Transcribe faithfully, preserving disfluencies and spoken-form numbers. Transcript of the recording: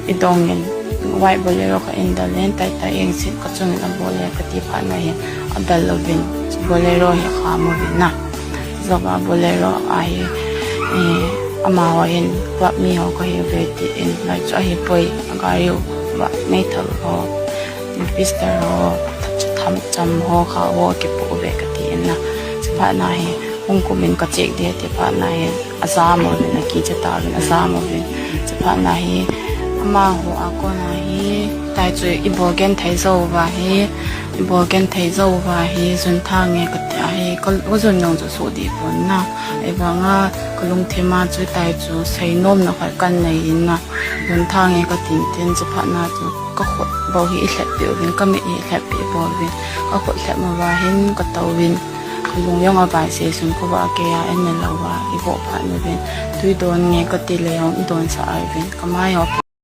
Idongin, white Bolero kha indalin, tai tai engsit kachungin abol e kati phatna hin, adal uvin, Bolero hi akhamu uvin na. Jouva Bolero a hi, eh, amaho hin, club mi ho kahiuve tin, lai chu ahipoi, agari uva, meithal ho, pistol ho, cham, cham ho, kha ho, kipu uve kati in na. Chuphatna hi, hung kumin ka check ding ti phatna hi, ajam uvin, akicha tauvin, ajam uvin. Chuphatna hi, amaho a kona hi, tai chu ibol genthei jouva hi, ibol genthei jouva hi, jun thange kati a hi, ka, kajun jong chu sudih pon na. Ahivanga, kalungthim a chu tai chu, seinomna khat kanei in na. Jun thange katin tin, chuphatna chu, kakhut bou hi ilhep peh uvin, kamit hi ilhep peh bou uvin, kakhut lhep uva hin, katouvin. Kalung jong avai seisun khovah a kei a, en na louva, ivoh phat uvin. Tui don nge kati le jong idonsah uvin. Kamai ho